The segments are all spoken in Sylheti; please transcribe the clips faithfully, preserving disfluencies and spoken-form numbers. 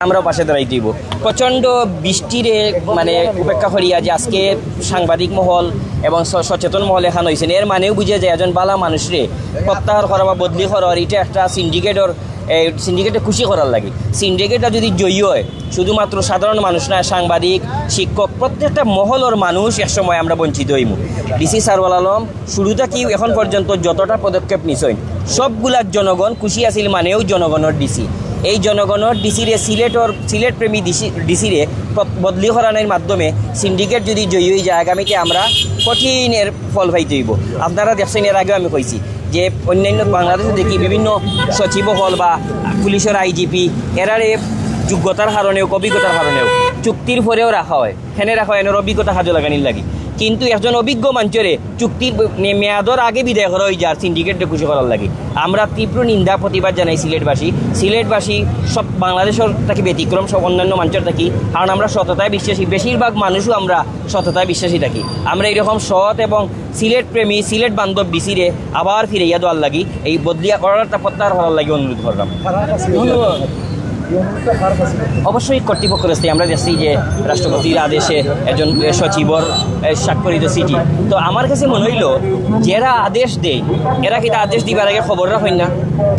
আমরাও পাশে দাঁড়াইতে অইবো। প্রচণ্ড বৃষ্টিরে মানে উপেক্ষা করিয়া যে আজকে সাংবাদিক মহল এবং স-, সচেতন মহল এখান অইছইন, এর মানেও বুঝা যায় একজন বালা মানুষরে প্রত্যাহার করা বা বদলি করার ইটা একটা সিন্ডিকেটর, এ, সিন্ডিকেটে খুশি করার লাগি। সিন্ডিকেটটা যদি জয়ী হয়, শুধুমাত্র সাধারণ মানুষ না, সাংবাদিক, শিক্ষক, প্রত্যেকটা মহলর মানুষ একসময় আমরা বঞ্চিত অইমু। ডিসি সারওয়াল আলম শুরু থাকি এখন পর্যন্ত যতটা পদক্ষেপ নিছইন, সবগুলা জনগণ খুশি আছিল, মানেও জনগণর ডিসি। এই জনগণর ডিসিরে, সিলেটর, সিলেট প্রেমী ডিসি, ডিসিরে প-, বদলি করানোর মাধ্যমে সিন্ডিকেট যদি জয়ী হয়ে যায়, আগামীতে আমরা কঠিন এর ফল পাইতে অইবো। আপনারা দেখছেন, এর আগেও আমি কইছি যে অন্যান্য বাংলাদেশে দেখি বিভিন্ন সচিব হল বা পুলিশের আইজিপি, এরারে যোগ্যতার কারণে হোক, অভিজ্ঞতার কারণে হোক, চুক্তির পরেও রাখা হয়। কেনে রাখা হয়? এনর অভিজ্ঞতা কাজে লাগানির লাগি। কিন্তু একজন অভিজ্ঞ মানুষরে চুক্তির মে-, মেয়াদর আগে বিদায় করা হয়ে যার সিন্ডিকেটরে খুশি করার লাগি। আমরা তীব্র নিন্দা, প্রতিবাদ জানাই সিলেটবাসী। সিলেটবাসী সব বাংলাদেশর থাকি ব্যতিক্রম, সব অন্যান্য মানুষর থাকি, কারণ আমরা সততায় বিশ্বাসী। বেশিরভাগ মানুষও আমরা সততায় বিশ্বাসী থাকি। আমরা এরকম সৎ এবং সিলেট প্রেমী, সিলেট বান্ধব ডিসিরে আবার ফিরাইয়া দেওয়ার লাগি, এই বদলিয়া অর্ডারটা প্রত্যাহার করার লাগি অনুরোধ করলাম। ধন্যবাদ। অবশ্যই কর্তৃপক্ষ রয়েছে। আমরা দেখছি যে রাষ্ট্রপতির আদেশে একজন সচিবর, এ, স্বাক্ষরিত চিঠি। তো আমার কাছে মনে হইল, যারা আদেশ দেয়, এরা কিতা আদেশ দিবার আগে খবর রাখেন না?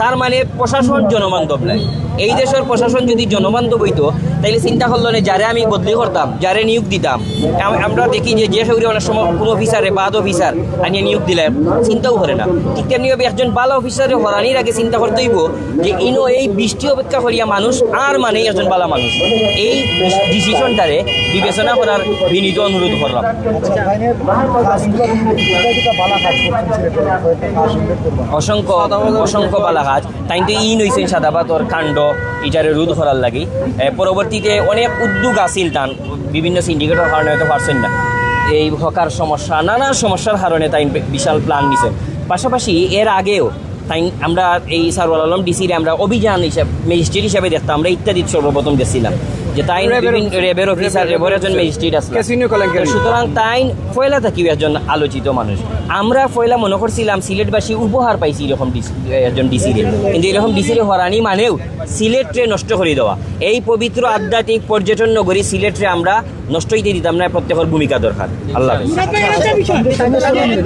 তার মানে প্রশাসন জনবান্ধব নাই। এই দেশের প্রশাসন যদি জনবান্ধব হইতো, তাইলে চিন্তা করলো না, যারে আমি বদলি করতাম, যারে নিয়োগ দিতাম। আম-, আমরা দেখি যে, যে কেউরে অনেক সময় কোনো অফিসারে, বাদ অফিসার আনিয়ে নিয়োগ দিলে চিন্তাও করে না। ঠিক তেমনিভাবে একজন ভালো অফিসারে হরানির আগে চিন্তা করতে হইব যে ইনো এই বৃষ্টি অপেক্ষা করিয়া মানুষ আর মানে একজন ভালো মানুষ। এই ডিস-, ডিসিশনটারে বিবেচনা করার বিনীত অনুরোধ করলাম। আচ্ছা, তাইনের কাজগুলো, কোথায় কোথায় ভালো কাজ করছেন সিলেটে? কয়েকটা কাজ উল্লেখ করবেন। অসংখ্য, অসংখ্য ভালো কাজ। তাইন তো ইন হইছেন সাদাবাতর কাণ্ড, ইটারে রোধ করার লাগি। এ, পরবর্তীতে অনেক উদ্যোগ আছিল তান, বিভিন্ন সিন্ডিকেটর কারণে হয়তো পারছেন না। এই হকার সমস্যা, নানা সমস্যার কারণে তাই বি-, বিশাল প্ল্যান নিছেন। পাশাপাশি এর আগেও তাই আমরা এই সারওয়াল আলম ডিসিরে আমরা অভিযান হিসাব, ম্যাজিস্ট্রেট হিসাবে দেখতাম, আমরা ইত্যাদি সর্বপ্রথম দেখছিলাম যে তাই র্যাবের বিভিন্ন অফিসার। র্যাবের অফিসার, র্যাবের র্যাবের একজন অফিসার। ম্যাজিস্ট্রেট আসলাম। ক্যাসিনো কেলেঙ্কারি। তো সুতরাং তাই পয়লা থাকিও একজন আলোচিত মানুষ। আমরা পয়লা মনে করছিলাম সিলেটবাসী উপহার পাইছি এরকম ডিসি, একজন ডিসিরে, কিন্তু এরকম ডিসিরে হরানি মানেও সিলেটরে নষ্ট করে দেওয়া। এই পবিত্র আধ্যাত্মিক পর্যটন নগরী সিলেটরে আমরা নষ্ট হইতে দিতাম না, প্রত্যেকের ভূমিকা দরকার। আল্লাহ হাফেজ। মুরাদ ভাই, একটা বিষয়,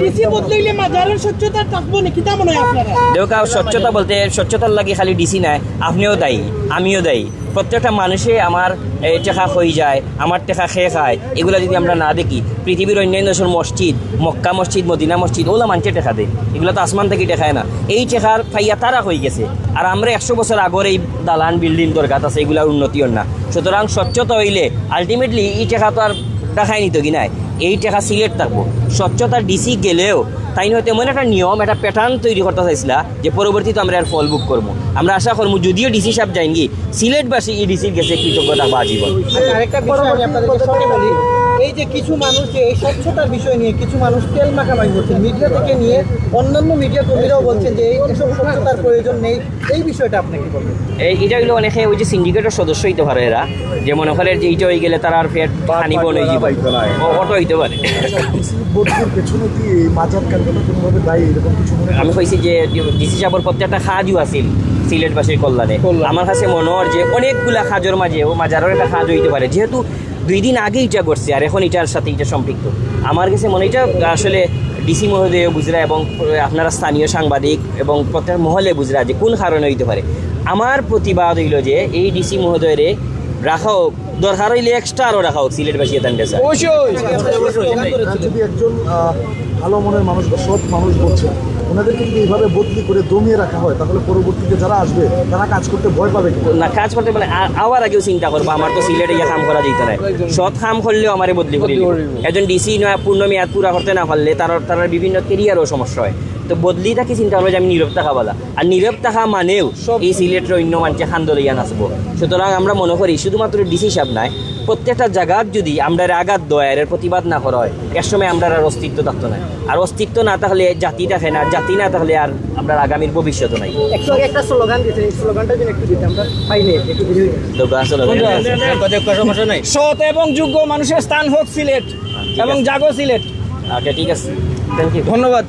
ডিসি বদলাইলে মাজারের স্বচ্ছতা থাকবো না, কিতা মনে হয় আপনারা? দেখো, স্বচ্ছতা বলতে স্বচ্ছতার লাগি খালি ডিসি নাই, আপনিও দায়ী, আমিও দায়ী। প্রত্যেকটা মানুষে আমার, এ, টেকা খই যায়, আমার টেকা খেয়ে খায়, এগুলা যদি আমরা না দেখি, পৃথিবীর অন্যান্য দেশের মসজিদ, মক্কা মসজিদ, মদিনা মসজিদ, ওলা মানষে টেকা দেয়, এগুলা তো আসমান থাকি টেকায় না। এই টেকার পাইয়া তারা হয়ে গেছে, আর আমরা একশো বছর আগর এই দালান বিল্ডিং দরকার আছে, এগুলার উন্নতি অর না। সুতরাং স্বচ্ছতা হইলে আলটিমেটলি এই টেকা তো আর ঢাকায় নিত কি নাই, এই টেকা সিলেট থাকবো। স্বচ্ছতা ডিসি গেলেও তাই হয়তো এমন একটা নিয়ম, একটা প্যাটার্ন তৈরি করতে চাইছিলা যে পরবর্তীতে আমরা এর ফল ভোগ করবো। আমরা আশা করবো যদিও ডিসি সাহেব যাইনগি, সিলেটবাসী এই ডিসির গেছে কৃতজ্ঞ থাকবো আজীবন। আচ্ছা, আরেকটা বিষয় আমি আপনাদেরকে সঙ্গে বলি, এই যে কিছু মানুষ যে এই স্বচ্ছতার বিষয় নিয়ে কিছু মানুষ তেল মাখামাখি করছেন, মিডিয়া থেকে নিয়ে অন্যান্য মিডিয়া কর্মীরাও বলছেন যে এই এসব স্বচ্ছতার প্রয়োজন নেই, এই বিষয়টা আপনি কি বলবেন? এই, এটা হইলো অনেকে ওই যে সিন্ডিকেটের সদস্য হইতে পারে এরা, যে মনে করে যে এটা হয়ে গেলে তারা আর ফের পানি বন হয়ে যাবে। ও, ওটা হইতে পারে। আচ্ছা, ডিসি বদলির পেছনে কি এই মাজার কাণ্ডটা কোনোভাবে দায়ী, এরকম কিছু মনে করেন? আমি কইছি যে ডিসি সাহেবের প্রত্যেকটা কাজও আছিল সিলেটবাসীর কল্যাণে। কল্যাণ। আমার কাছে মনে হয় যে অনেকগুলা কাজের মাঝে ও মাজারের একটা কাজ হইতে পারে, যেহেতু দুই দিন আগে এটা ঘটছে আর এখন এটার সাথে এটা সম্পৃক্ত। আমার কাছে মনে হয় এটা আসলে ডিসি মহোদয় বুঝরা এবং আপনারা স্থানীয় সাংবাদিক এবং প্রত্যেক মহলে বুঝরা যে কোন কারণে হইতে পারে। আমার প্রতিবাদ হইল যে এই ডিসি মহোদয়রে রাখা হোক, দরকার হইলে এক্সট্রা আরো রাখা হোক সিলেটবাসী এতান গেছে। অবশ্যই। যদি একজন, আহ, ভালো মনের মানুষ বা সৎ মানুষ বলছেন, ওনাদেরকে যদি এইভাবে বদলি করে দমিয়ে রাখা হয়, তাহলে পরবর্তীতে যারা আসবে, তারা কাজ করতে ভয় পাবে কি? না, কাজ করতে মানে আ-, আওয়ার আগেও চিন্তা করবো, আমার তো সিলেটে গিয়ে কাম করা যেত না। সৎ কাম করলেও আমারে বদলি করে দিবো। একজন ডিসি নয়, পূর্ণ মেয়াদ পুরা করতে না পারলে তার, তার বিভিন্ন ক্যারিয়ারও সমস্যা হয়। তো বদলি থাকি চিন্তা করবো যে আমি নীরব থাকা ভালা। আর নীরব থাকা মানেও এই সিলেটের অন্য মানষে খান্দ লইয়া নাচবো। সুতরাং আমরা মনে করি শুধুমাত্র ডিসি সাহেব নয়, প্রত্যেকটা জায়গাত যদি আমরা এর আঘাত দেয়, এর প্রতিবাদ না করা হয়, এক সময় আমরা আর অস্তিত্ব থাকতো না। আর অস্তিত্ব না থাকলে জাতি থাকে না, জাতি না থাকলে আর আমরা আগামীর ভবিষ্যৎ নাই। একটু আগে একটা স্লোগান দিতে, এই স্লোগানটা যদি একটু দিতে, আমরা পাইনি, একটু ভিডিও। তো গান স্লোগান। কোনটা? কথা, কথা সমস্যা নাই। সৎ এবং যোগ্য মানুষের স্থান হোক সিলেট, ঠিক এবং আছে। জাগো সিলেট। আচ্ছা, ঠিক আছে, থ্যাংক ইউ। ধন্যবাদ।